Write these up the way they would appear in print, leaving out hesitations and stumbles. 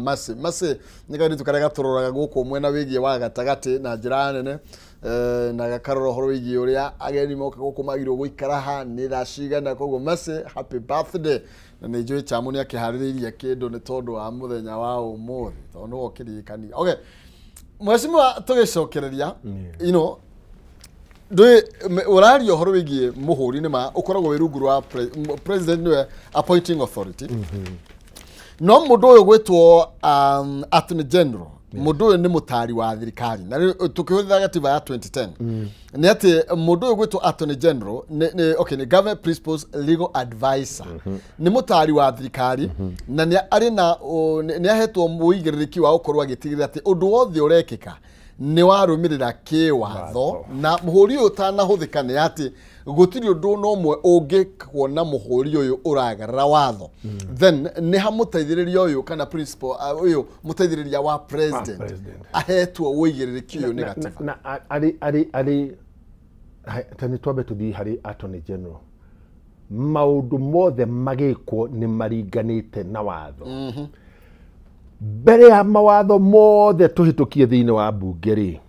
Mercy. Mercy nĩ kairĩtu karĩa gatũroraga gũkũ mwena wĩgiĩ wa gatagatĩ na njĩra nene, na gakarora ũhoro wĩgiĩ ũrĩa ageni moka gũkũ magĩrĩirwo gũikara ha nĩ thaa cigana. Koguo Mercy, happy birthday. Na nĩ njũĩ Chamu nĩ akĩharĩrĩirie kĩndũ nĩ tondũ wa mũthenya wa ũmũthĩ, tondũ nĩwe ũkĩririkania. Okay, mheshimiwa, tũgĩcokereria, ndũĩ ũraria ũhoro wĩgiĩ mũhũri, nĩ ma ũkoragwo wĩ rungu rwa president, nĩwe appointing authority, no mũndũ ũyũ gwĩtwo attorney general, mũndũ ũyũ nĩ mũtari wa thirikari, na rĩu tũkĩhũthĩra gatiba ya 2010 nĩ atĩ mũndũ ũyũ gwĩtwo attorney general nĩ, okay, nĩ government principals legal adviser, nĩ mũtari wa thirikari, na nĩ arĩ na nĩ ahetwo mũigĩrĩrĩki wa gũkorwo agĩtigĩrĩra atĩ ũndũ wothe ũrekĩka nĩ warũmĩrĩra kĩwatho, na mũhũri ũyũ ũtanahũthĩka nĩ atĩ gũtirĩ ũndũ ona ũmwe ũngĩkuona mũhũri ũyũ ũragarũra watho. Then nĩ hamũteithĩrĩria ũyũ kana principal, ũyũ mũteithĩrĩria wa president, president. Ahetwo ũigĩrĩrĩki ũyũ nĩ gatiba. Na arĩ ta nĩ twambe tũthiĩ harĩ attorney general. Maũndũ mothe magĩkwo nĩ maringanĩte na watho. Mbere ya mawatho mothe tũhĩtũkie thĩinĩ wa mbunge rĩ,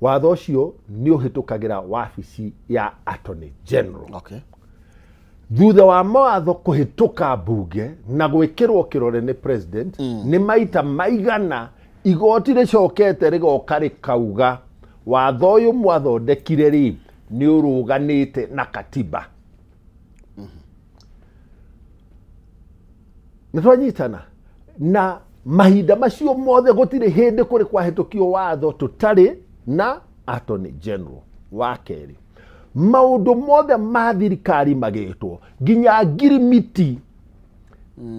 watho ũcio nĩ ũhĩtũkagĩra wabici ya attorney general. Thutha wa mawatho kũhĩtũka mbunge na gwĩkĩrwo kĩrore nĩ president, nĩ maita maigana igoti rĩcokete rĩgoka rĩkauga watho ũyũ mwathondekire rĩ nĩ ũrũganĩte na katiba. Nĩ twanyitana na mahinda macio mothe gũtirĩ hĩndĩ kũrĩ kwahĩtũkio watho tũtarĩ na attorney general. Wa kerĩ, maũndũ mothe ma thirikari magĩtwo nginya ngirimiti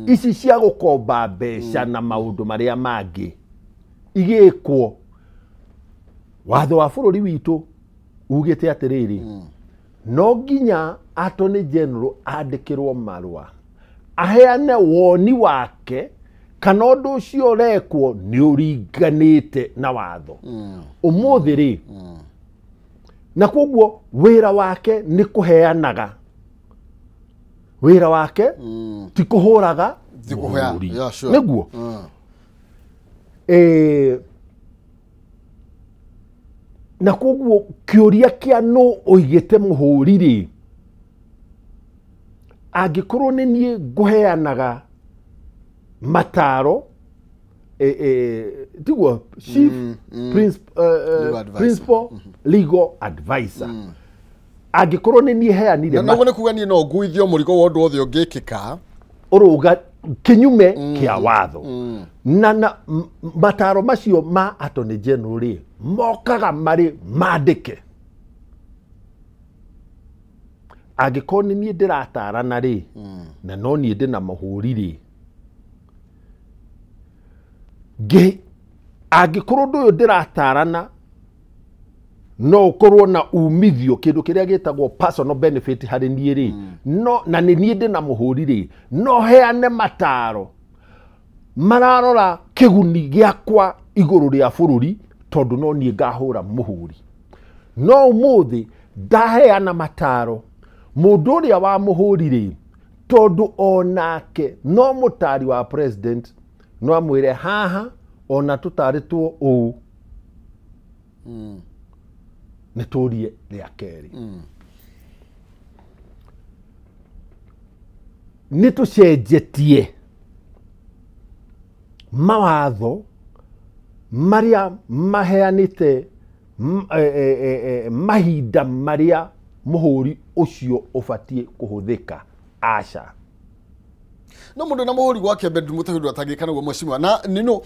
ici cia gũkomba mbeca na maũndũ marĩa mangĩ igĩkwo, watho wa bũrũri witũ ugĩte atĩrĩrĩ, no nginya attorney general andĩkĩrwo marũa aheane woni wake kana ũndũ ũcio ũrekwo nĩ ũringanĩte na watho. Ũmũthĩ rĩ, na koguo wĩra wake nĩ kũheanaga, wĩra wake ti kũhũraga Ti kũhũra, mũhũri. yeah, sure. Nĩguo. Na koguo kĩũria kĩa nũ ũigĩte mũhũri rĩ, angĩkorwo nĩ niĩ ngũheanaga mataro, tiguo chief Legal advisor. principal legal advisor, angĩkorwo nĩ niĩ heanire Na noguo nĩ kuga niĩ no nguithio mũrigo wa ũndũ wothe ũngĩkĩka ũrũga kinyume kĩa watho, na mataro macio ma attorney general rĩ mokaga marĩ mandĩke. Angĩkorwo nĩ niĩ ndĩratarana rĩ, na no niĩ ndĩna mũhũri rĩ, ngĩ angĩkorwo ũndũ ũyũ ndĩratarana no ũkorwo na umithio, kĩndũ kĩrĩa gĩtagwo personal benefit harĩ niĩ rĩ, no na nĩ niĩ ndĩna mũhũri rĩ, no heane mataro mararora kĩguni gĩakwa igũrũ rĩa bũrũri, tondũ no niĩ ngahũra mũhũri. No ũmũthĩ ndaheana mataro, mũndũ ũrĩa wa mũhũri rĩ, tondũ onake no mũtari wa president, no amwĩre haha ona tũtarĩtwo ũũ nĩ tũrie rĩa kerĩ. Nĩ tũcenjetie mawatho marĩa maheanĩte mahinda marĩa mũhũri ũcio ũbatiĩ kũhũthĩka, aca. No mũndũ na mũhũri gwake bedroom ũtarĩ ũndũ atangĩka naguo, mheshimiwa, na nino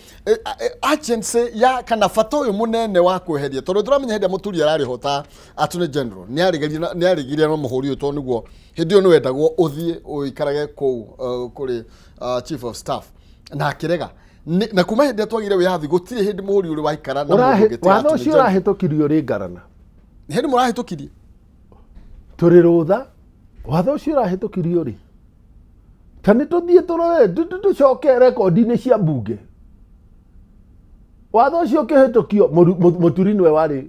agency ya kana bata ũyũ mũnene wa kweheria, tondũ tũramenya hĩndĩ ĩrĩa mũturi ararĩho ta attorney general nĩ arĩgire na mũhũri ũyũ, tondũ nĩguo hĩndĩ ĩyo nĩ wendagwo ũthiĩ ũikarage kũu, kũrĩ chief of staff, na akĩrega. Na kuma hĩndĩ ĩrĩa twagire wĩyathi gũtirĩ hĩndĩ mũhũri ũrĩ waikara na mũndũ ũngĩ tiga Watho attorney ũcio general. ũrahĩtũkirio rĩ ngarana. Hĩndĩ mũrahĩtũkirie. Tũrĩ rũtha watho ũcio ũrahĩtũkirio rĩ, ta nĩ tũthiĩ tũrore tũcoke rekondi-inĩ cia mbunge. Watho ũcio ũkĩhĩtũkio, mũturi nĩwe warĩ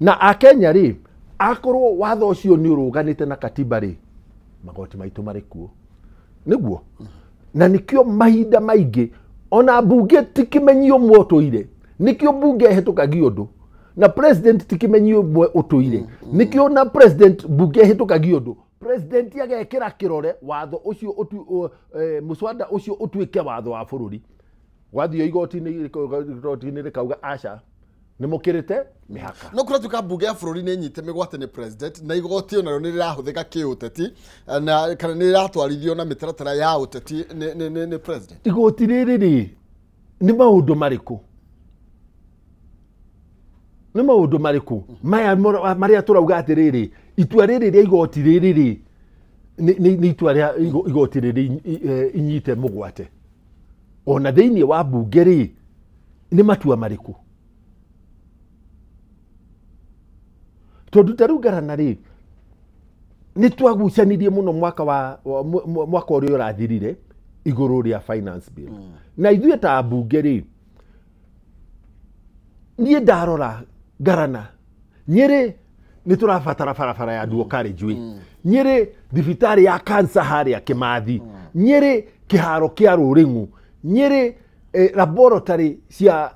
na akenya rĩ, akorwo watho ũcio nĩ ũrũganĩte na katiba rĩ, magoti maitũ marĩ kuo nĩguo. Na nĩkĩo mahinda maingĩ ona mbunge ti kĩmenyi ũmwe ũtũire, nĩkĩo mbunge ĩhĩtũkagia ũndũ na president ti kĩmenyi ũmwe ũtũire, nĩkĩo na president mbunge ĩhĩtũkagia ũndũ, president agekĩra kĩrore watho ũcio mũswada ũcio ũtuĩke watho wa bũrũri. Gwathio igoti-inĩ rĩkauga aca, nĩ mũkĩrĩte mĩhaka. No kũratuĩka mbunge ya bũrũri nĩ nyite mĩgwate nĩ president, na igoti onarĩo nĩ rĩrahũthĩka kĩũteti, na kana nĩ rĩratwarithio na mĩtaratara ya ũteti nĩ president. Igoti rĩrĩ rĩ nĩ maũndũ marĩkũ? Nĩ maũndũ marĩkũ maya marĩa tũrauga atĩrĩrĩ, itua rĩrĩ rĩa igoti rĩrĩ rĩ nĩ itua rĩa igoti rĩrĩ inyite mũgwate. Ona thĩinĩ wa mbunge rĩ nĩ matua marĩkũ? Tondũ ta rĩu Ngarana rĩ nĩ twagucanirie mũno mwaka mwaka ũrĩa ũrathirire igũrũ rĩa finance bill. Na ithuĩ ta mbunge rĩ, niĩ ndarora Ngarana, Nyĩrĩ nĩ tũrabatara barabara ya Dual Carriageway, Nyĩrĩ thibitarĩ ya cancer harĩa Kĩmathi, Nyĩrĩ kĩharo kĩa Rũrĩng'u, Nyĩrĩ laboratory cia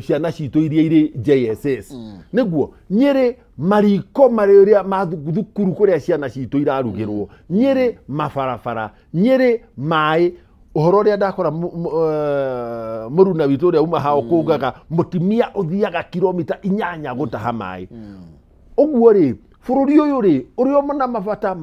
ciana citũ iria irĩ JSS, nĩguo Nyĩrĩ mariko marĩa ma thukuru kũrĩa ciana citũ irarugĩrwo, Nyĩrĩ mabarabara, Nyĩrĩ maĩ. Ũhoro ũrĩa ndakora mũruna witũ ũrĩa uma hao kũugaga mũtumia ũthiaga kilomita 8 gũtaha maĩ. Ũguo rĩ bũrũri ũyũ rĩ ũrĩa na mabata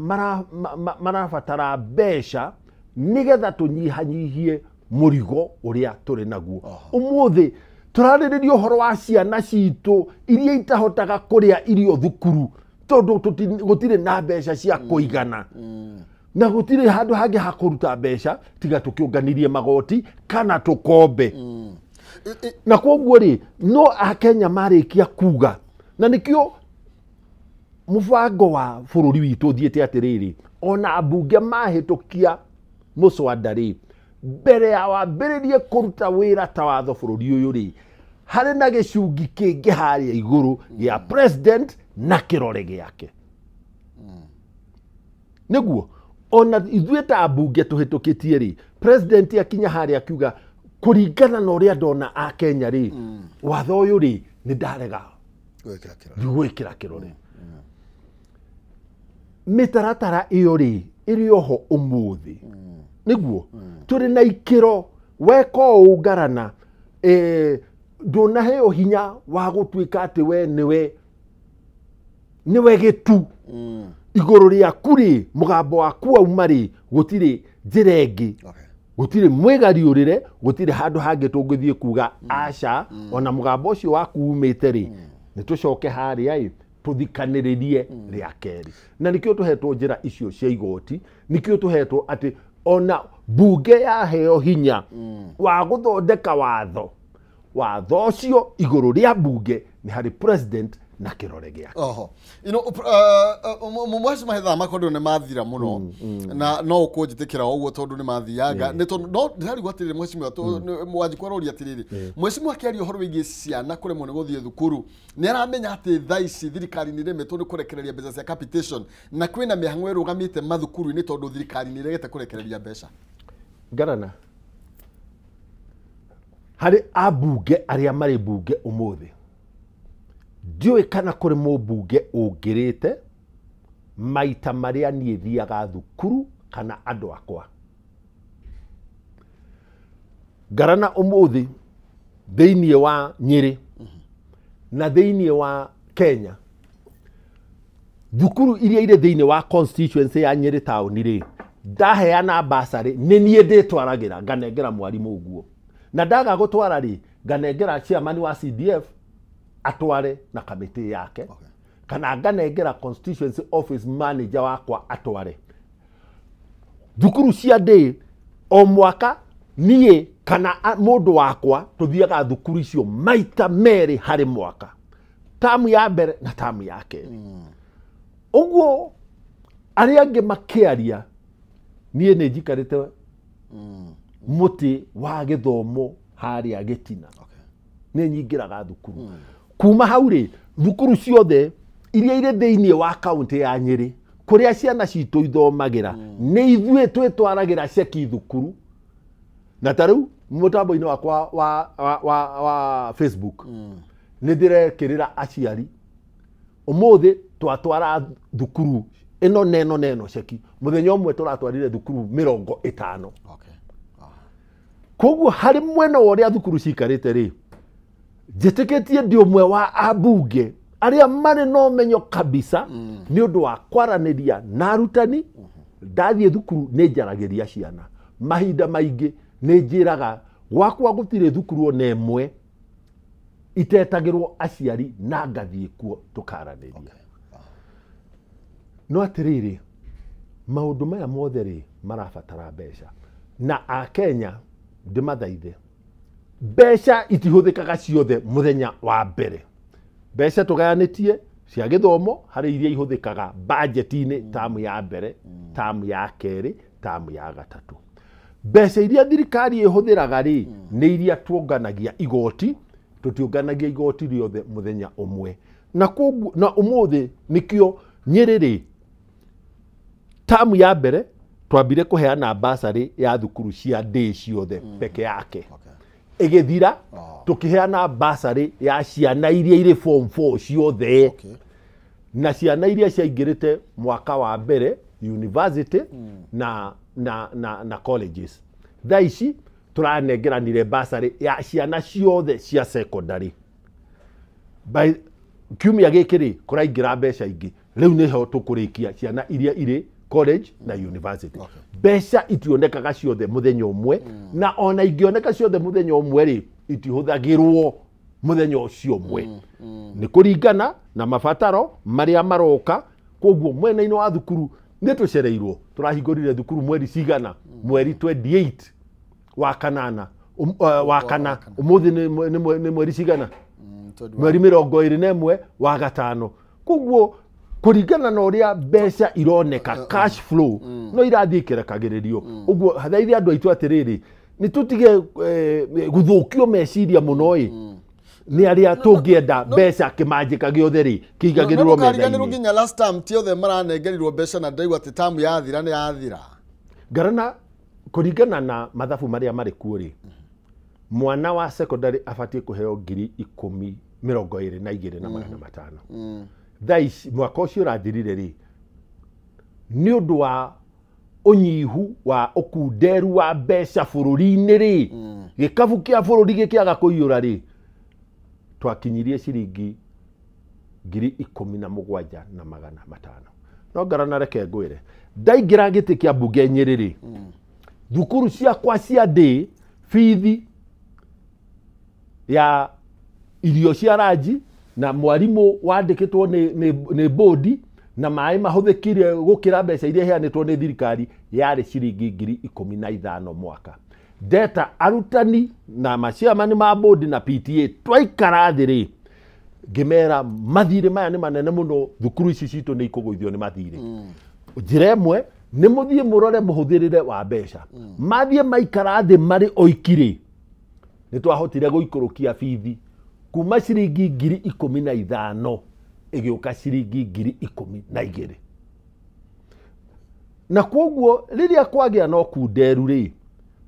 marabatara mbeca nĩgetha tũnyihanyihie mũrigo ũrĩa tũrĩ naguo. Ũmũthĩ tũrarĩrĩria ũhoro wa ciana citũ iria itahotaga kũrĩa irio thukuru tondũ gũtirĩ na mbeca cia kũigana. Na gũtirĩ handũ hangĩ ha kũruta mbeca tiga tũkĩũnganirie magoti kana tũkombe. Na kwoguo rĩ no akenya marĩkia kuga, na nĩkĩo mũbango wa bũrũri witũ ũthiĩte atĩrĩrĩ, ona mbunge mahĩtũkia mũswada rĩ, mbere ya wambĩrĩrie kũruta wĩra ta watho bũrũri ũyũ rĩ, harĩ na gĩcungi kĩngĩ harĩa igũrũ gĩa president na kĩrore gĩake. Nĩguo ona ithuĩ ta mbunge tũhĩtũkĩtie rĩ, president akinya harĩa akiuga kũringana na ũrĩa ndona akenya rĩ, watho ũyũ rĩ nĩ ndarega gwĩkĩra kĩrore. Mĩtaratara ĩyo rĩ ĩrĩ oho ũmũthĩ. Nĩguo tũrĩ na ikĩro weka ũũ Ngarana, ndũnaheo hinya wa gũtuĩka atĩ we nĩwe gĩtu igũrũ rĩaku rĩ, mũgambo waku wauma rĩ, gũtirĩ njĩra ĩngĩ, gũtirĩ mwĩgariũrĩre, gũtirĩ handũ hangĩ tũngĩthiĩ kuga aca, ona mũgambo ũcio waku umĩte rĩ, nĩ tũcoke harĩa ĩ tũthikanĩrĩrie rĩa kerĩ. Na nĩkĩo tũhetwo njĩra icio cia igoti, nĩkĩo tũhetwo atĩ ona mbunge yaheo hinya wa gũthondeka watho, watho ũcio igũrũ rĩa mbunge nĩ harĩ president na kĩrore gĩake. Oho. Mheshimiwa Hetha makondo nĩ mathira mũno na no ũkũnjĩtĩkĩra ũguo tondũ nĩ mathianga, nĩ tondũ no ndĩrarigwo atĩrĩrĩ mheshimiwa, Wanjikũ aroria atĩrĩrĩ, mheshimiwa akĩaria ũhoro wĩgiĩ ciana kũremwo nĩ gũthiĩ thukuru, nĩ aramenya atĩ thaa ici thirikari nĩ ĩremetwo nĩ kũrekereria mbeca cia capitation na kwĩna mĩhang'o ĩrũgamĩte mathukuru-inĩ tondũ thirikari nĩ ĩregete kũrekereria mbeca. Ngarana, harĩ ambunge arĩa marĩ mbunge ũmũthĩ, ndiũĩ kana kũrĩ mũmbunge ũngĩrĩte maita marĩa niĩ thiaga thukuru kana andũ akwa. Ngarana ũmũthĩ thĩinĩ wa Nyĩrĩ na thĩinĩ wa Kenya, thukuru iria irĩ thĩinĩ wa constituency ya Nyĩrĩ taũni rĩ, ndaheana basarĩ nĩ niĩ ndĩtwaragĩra nganengera mwarimũ ũguo, na ndaga gũtwara rĩ nganengera chairman wa CDF atware na kamĩtĩ yake, kana nganengera constituency office manager wakwa atware. Thukuru cia ndĩ o mwaka niĩ kana mũndũ wakwa tũthiaga thukuru icio maita merĩ harĩ mwaka, tamu ya mbere na tamu ya kerĩ. Ũguo arĩa angĩ makĩaria, niĩ nĩ njikarĩte mũtĩ wa gĩthomo harĩa gĩtina, nĩ nyingĩraga thukuru. Kuma hau rĩ, thukuru ciothe iria irĩ thĩinĩ wa kaunti ya Nyĩrĩ kũrĩa ciana citũ ithomagĩra, nĩ ithuĩ twĩtwaragĩra ceki thukuru Na ta rĩu mũtambo-inĩ wakwa wa Facebook nĩ ndĩrekĩrĩra aciari ũmũthĩ twatwara thukuru ĩno neno neno ceki mũthenya ũmwe tũratwarire thukuru 50. Okay. Koguo harĩ mwena wa ũrĩa thukuru cikarĩte rĩ, njĩtĩkĩtie ndĩ ũmwe wa ambunge arĩa marĩ na ũmenyo kabisa nĩ ũndũ wa kwaranĩria na arutani. Ndathiĩ thukuru nĩ njaragĩria ciana mahinda maingĩ, nĩ njĩraga gwakwa gũtirĩ thukuru ona ĩmwe itetagĩrwo aciari na ngathiĩ kuo tũkaranĩria. No atĩrĩrĩ, maũndũ maya mothe rĩ marabatara mbeca, na akenya ndĩmathaithe, mbeca itihũthĩkaga ciothe mũthenya wa mbere. Mbeca tũgayanĩtie cia gĩthomo harĩ iria ihũthĩkaga budget-inĩ tamu ya mbere, tamu ya kerĩ, tamu ya gatatũ. Mbeca iria thirikari ĩhũthĩraga rĩ nĩ iria tuonganagia igoti, tũtiũnganagia igoti rĩothe mũthenya ũmwe. Na koguo na ũmũthĩ nĩkĩo Nyĩrĩ rĩ, tamu ya mbere twambire kũheana basarĩ ya thukuru cia ndĩ ciothe peke yake. Ĩgĩthira tũkĩheana basarĩ ya ciana iria irĩ form 4 ciothe. Na ciana iria ciaingĩrĩte mwaka wa mbere university na colleges. Thaa ici tũranengeranire basarĩ ya ciana ciothe cia secondary. By kiumia gĩkĩ rĩ kũraingĩra mbeca ingĩ, rĩu nĩho tũkũrĩkia ciana iria irĩ college na university. Mbeca itionekaga ciothe mũthenya ũmwe, na ona ingĩoneka ciothe mũthenya ũmwe rĩ itihũthagĩrwo mũthenya ũcio ũmwe. Nĩ kũringana na mabataro marĩa maroka. Koguo mwena-inĩ wa thukuru nĩ tũcereirwo, tũrahingũrire thukuru mweri cigana, mweri 28 wa kanana, wa kana, ũmũthĩ nĩ mweri cigana, mweri 21 wa gatano. Koguo kũringana na ũrĩa mbeca ironeka cash flow no irathiĩ ĩkĩrekagĩrĩrio. Ũguo hathaithe andũ aitũ atĩrĩrĩ, nĩ tũtige gũthũkio meciria mũno ĩ nĩ arĩa tũngĩenda mbeca kĩmanjĩka gĩothe rĩ kĩigagĩrĩrwo metha-inĩ. Nginya last time ti othe maranengerirwo mbeca na ndaigua atĩ tamu yathira nĩ yathira. Ngarana kũringana na mathabu marĩa marĩ kuo rĩ, mwana wa secondary abatiĩ kũheo 10,022 na 500. Thaa ici mwaka ũcio ũrathirire rĩ, nĩ ũndũ wa ũnyihu wa ũkunderu wa mbeca bũrũri-inĩ rĩ, gĩkabu kĩa bũrũri gĩkĩaga kũiyũra rĩ, twakinyirie ciringi 17,500. No ngarana reke ngwĩre, ndaingĩra gĩtĩ kĩa mbunge Nyĩrĩ rĩ, thukuru ciakwa cia ndĩ bithi ya irio cia ranji na mwarimu wandĩkĩtwo nĩ bodi na maĩ mahũthĩkire gũkĩra mbeca iria iheanĩtwo nĩ thirikari yarĩ ciringi 15,000 mwaka. Ndeta arutani na maciamani ma bodi na PTA twaikara thĩ rĩ, ngĩmera mathirĩ maya nĩ manene mũno, thukuru ici citũ nĩ ikũgũithio nĩ mathirĩ. Njĩra ĩmwe nĩ mũthiĩ mũrore mũhũthĩrĩre wa mbeca. Mathiĩ maikara thĩ marĩ oiki rĩ, nĩ twahotire gũikũrũkia bithi kuma ciringi 15,000 ĩgĩũka ciringi 12,000. Na koguo rĩrĩa kwagĩa na ũkunderu rĩ,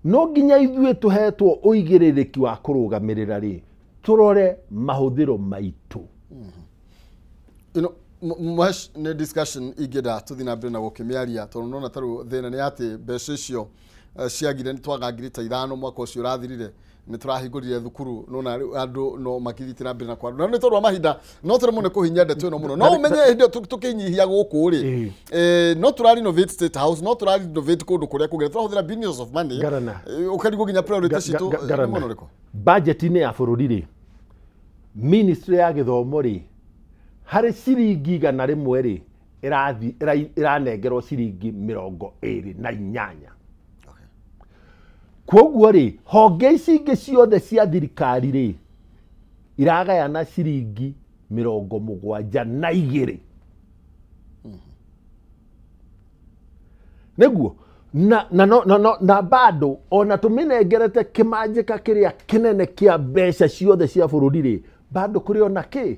no nginya ithuĩ tũhetwo ũigĩrĩrĩki wa kũrũgamĩrĩra rĩ, tũrore mahũthĩro maitũ. Mhesh, nĩ discussion ingĩenda tũthiĩ na mbere na gũkĩmĩaria tondũ nona tarĩu thĩna nĩ atĩ mbeca icio ciagire nĩ twaga 5,000 mwaka ũcio ũrathirire, nĩ tũrahingũrire thukuru nona andũ no makithite na mbere na kwa na nĩ tondũ wa mahinda no tũremwo nĩ kũhinya ndeto ĩno mũno. No ũmenye hĩndĩ ĩyo tũkĩnyihia gũkũ rĩ, no tũra renovate State House, no tũra renovate kũndũ kũrĩa kũngĩ, tũrahũthĩra billions of money, ũkarigwo nginya priority citũ nĩ mwena ũrĩkũ. Budget-inĩ ya bũrũri rĩ, ministry ya gĩthomo rĩ, harĩ ciringi 100 rĩ, ĩranengerwo ciringi 28. Koguo rĩ, honge ici ingĩ ciothe cia thirikari rĩ, iragayana ciringi 72. Nĩguo na bado ona tũmĩnengerete kĩmanjĩka kĩrĩa kĩnene kĩa mbeca ciothe cia bũrũri rĩ, bado kũrĩ ona kĩ.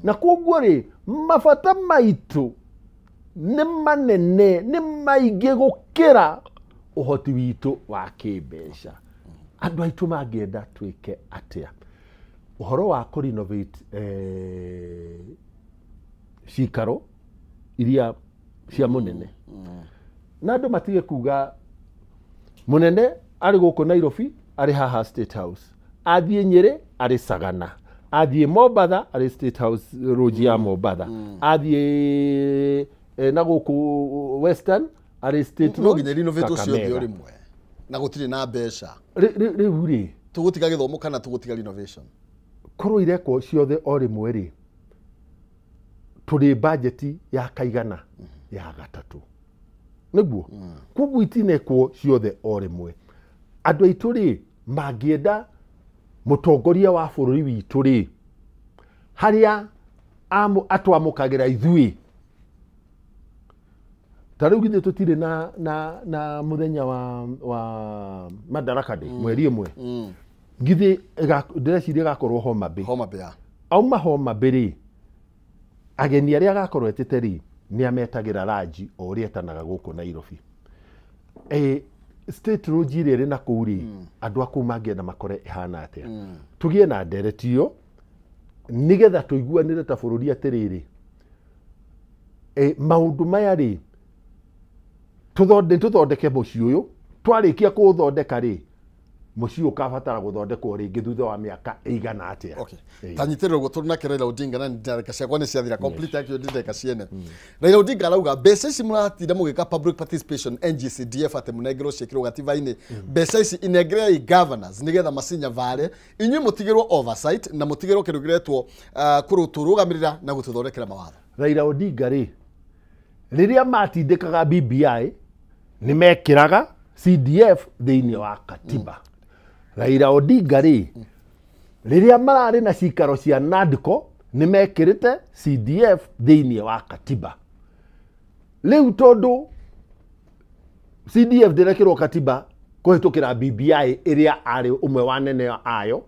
Na koguo rĩ, mabata maitũ nĩ manene, nĩ maingĩ gũkĩra ũhoti witũ wa kĩmbeca. Andũ aitũ mangĩenda twĩke atĩa? Ũhoro wa kũ renovate cikaro iria cia mũnene, na andũ matige kuga mũnene arĩ gũkũ Nairobi, arĩ haha State House, athiĩ Nyĩrĩ arĩ Sagana, athiĩ Mombatha arĩ State House rũji ya Mombatha, athiĩ na gũkũ Western arĩ State No Road nginya renovate ciothe o Kakamega. rĩmwe na gũtirĩ na mbeca. Rĩu rĩ, Tũgũtiga gĩthomo kana tũgũtiga renovation? Korwo irekwo ciothe o rĩmwe rĩ, tũrĩ bajeti ya kaigana ya gatatũ nĩguo, koguo itinekwo ciothe o rĩmwe. Andũ aitũ rĩ, mangĩenda mũtongoria wa bũrũri witũ rĩ, harĩa atwamũkagĩra ithuĩ, ta rĩu githĩ tũtirĩ na mũthenya wa Madaraka Day mweri ĩmwe, githĩ ndĩreciria ĩgakorwo Homa Bay. Homa Bay. Auma Homa Bay rĩ, ageni arĩa agakorwo etĩte rĩ, nĩ ametagĩra ranji o ũrĩa etanaga gũkũ Nairobi. State Lodge ĩrĩa ĩrĩ na kũu rĩ, andũ a kũu mangĩenda makore ĩhana atĩa? Tũgĩe na ndereti ĩyo nĩgetha tũiguanĩre ta bũrũri atĩrĩrĩ, maũndũ maya rĩ, tũthondeke mũciĩ ũyũ. Twarĩkia kũũthondeka rĩ, mũciĩ ũkabatara gũthondekwo rĩngĩ thutha wa mĩaka ĩigana atĩa? Okay. Ta nyitĩrĩra ũguo tondũ nake Raila Odinga na ndagĩka ciakwa nĩ ciathira complete yakĩo ndĩ ndagĩka ciene. Raila Odinga arauga mbeca ici mũratinda mũgĩka public participation NGCDF atĩ mũnengerwo ciĩkĩrwo gatiba-inĩ, mbeca ici inengerei governors nĩgetha macinyavare, inyuĩ mũtigĩrwo oversight na mũtigĩrwo kĩndũ kĩretwo kũrũtũrũgamĩrĩra na gũtũthondekera mawatho. Raila Odinga rĩ, rĩrĩa matindĩkaga BBI nĩ mekĩraga CDF thĩinĩ wa katiba. Raila Odinga rĩ, rĩrĩa mararĩ na cikaro cia NADCO nĩ mekĩrĩte CDF thĩinĩ wa katiba. Rĩu tondũ CDF ndĩrekĩrwo katiba kũhĩtũkĩra BBI ĩrĩa arĩ ũmwe wa nene ayo,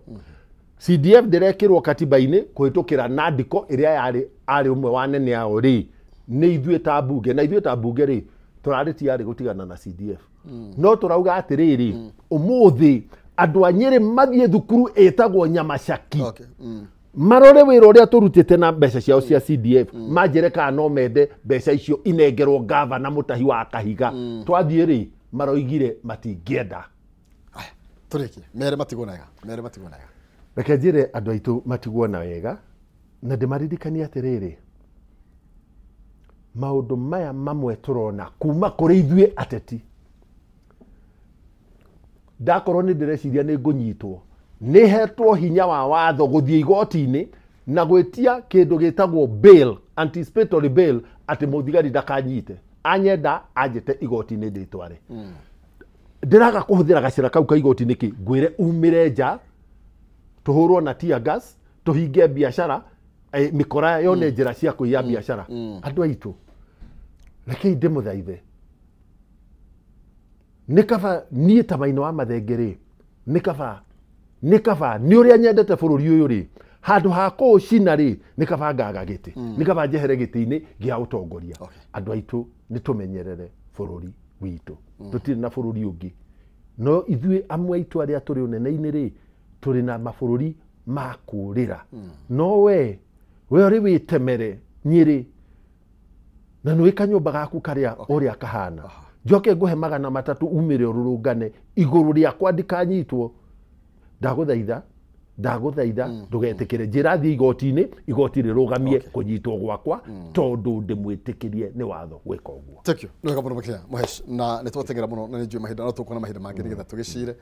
CDF ndĩrekĩrwo katiba-inĩ kũhĩtũkĩra NADCO ĩrĩa yarĩ arĩ ũmwe wa nene ao rĩ, nĩ ithuĩ ta mbunge, na ithuĩ ta mbunge rĩ, tũrarĩ tiarĩ gũtigana na CDF. No tũrauga atĩrĩrĩ, ũmũthĩ andũ a Nyĩrĩ mathiĩ thukuru ĩtagwo Nyamacaki, marore wĩra ũrĩa tũrutĩte na mbeca ciao cia CDF, manjĩre kana no mende mbeca icio inengerwo gavana Mũtahi wa Kahiga. Twathiĩ rĩ, maroigire matingĩenda. Aya, tũrĩkie mere matigwo na wega, mere matigwo na wega. Reke njĩre andũ aitũ matigwo na wega, na ndĩmaririkanie atĩrĩrĩ, maũndũ maya mamwe tũrona kuma kũrĩ ithuĩ ateti, ndakorwo nĩ ndĩreciria nĩ ngũnyitwo, nĩ hetwo hinya wa watho gũthiĩ igoti-inĩ na gwĩtia kĩndũ gĩtagwo bail, anticipatory bail, atĩ mũthigari ndakanyite, anyenda anjĩte igoti-inĩ ndĩtware. Ndĩraga kũhũthĩra gacĩra kau ka igoti nĩkĩ? Ngwĩre umĩre nja, tũhũrwo na tear gas, tũhinge biacara, mĩkora yone njĩra cia kũiya biacara. Andũ aitũ, rekei ndĩmũthaithe, nĩ kaba niĩ ta Maina wa Mathenge rĩ, nĩ kaba nĩ ũrĩa nyendete bũrũri ũyũ rĩ, handũ ha kũũcina rĩ, nĩ kaba ngaga gĩtĩ, nĩ kaba njehere gĩtĩ-inĩ gĩa ũtongoria. Andũ aitũ, nĩ tũmenyerere bũrũri witũ, tũtirĩ na bũrũri ũngĩ. No ithuĩ amwe aitũ arĩa tũrĩ ũnene-inĩ rĩ, tũrĩ na mabũrũri ma kũũrĩra. No we ũrĩ wĩtemere Nyĩrĩ na nĩ kanyũmba gaku karĩa ũrĩa kahana, njoke ngũhe 300 umĩre ũrũrũngane igũrũ rĩakwa ndikanyitwo. Ndagũthaitha, ndũgetĩkĩre njĩra thiĩ igoti-inĩ, igoti rĩrũgamie kũnyitwo gwakwa, tondũ ndĩmwĩtĩkĩrie nĩ watho gwĩka ũguo. Thank you. Nĩ wega mũno makĩria Mũhesh, na nĩ twateng'era mũno na nĩ njũĩ mahinda no tũkuona mahinda mangĩ nĩgetha tũgĩcire.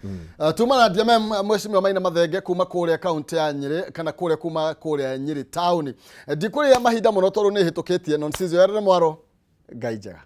Tuma na DMM Mheshimiwa Maina Mathenge kuma kũrĩa kaunti ya Nyĩrĩ kana kũrĩa kuma kũrĩa Nyĩrĩ town. Ndikũrĩa mahinda mũno tondũ nĩ hĩtũkĩtie, no nĩ yarĩ mwaro. Ngai njega.